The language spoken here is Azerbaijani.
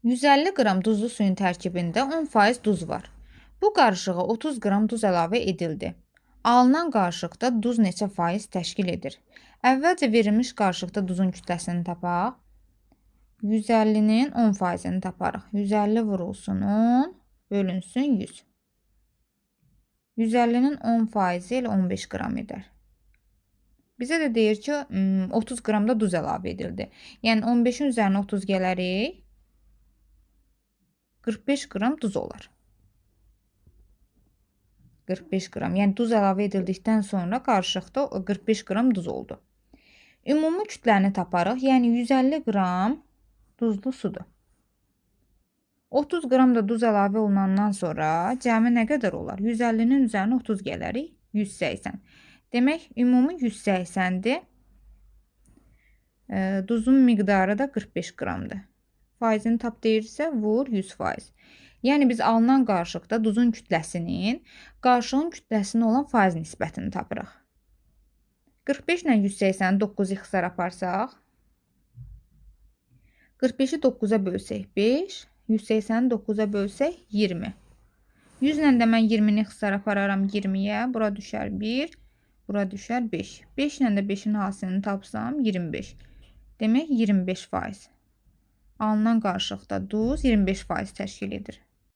150 qram duzlu suyun tərkibində 10% duz var. Bu qarışığa 30 qram duz əlavə edildi. Alınan qarışıqda duz neçə faiz təşkil edir? Əvvəlcə verilmiş qarışıqda duzun kütləsini tapaq. 150-nin 10%-ni taparıq. 150 vurulsun 10, bölünsün 100. 150-nin 10%-i elə 15 qram edər. Bizə də deyir ki, 30 qram da duz əlavə edildi. Yəni 15-in üzərinə 30 gələrik. 45 qram duz olar. 45 qram. Yəni duz əlavə edildikdən sonra qarışıqda 45 qram duz oldu. Ümumi kütləni taparıq. Yəni 150 qram duzlu sudur. 30 qram da duz əlavə olunandan sonra cəmi nə qədər olar? 150-nin üzərinə 30 gələrik. 180. Demək, ümumi 180-dir. Duzun miqdarı da 45 qramdır. Faizini tap deyirsə, vur 100%. Yəni biz alınan qarışıqda duzun kütləsinin qarışığın kütləsinə olan faiz nisbətini tapırıq. 45 ilə 180-i 9 ixtisar aparsaq, 45-i 9-a bölsək 5, 180-i 9-a bölsək 20. 100 ilə də mən 20-ni ixtisar apararam 20-yə, bura düşər 1, bura düşər 5. 5 ilə də 5-in hasilini tapsam 25. Demək 25%. Alınan qarışıqda duz 25% təşkil edir.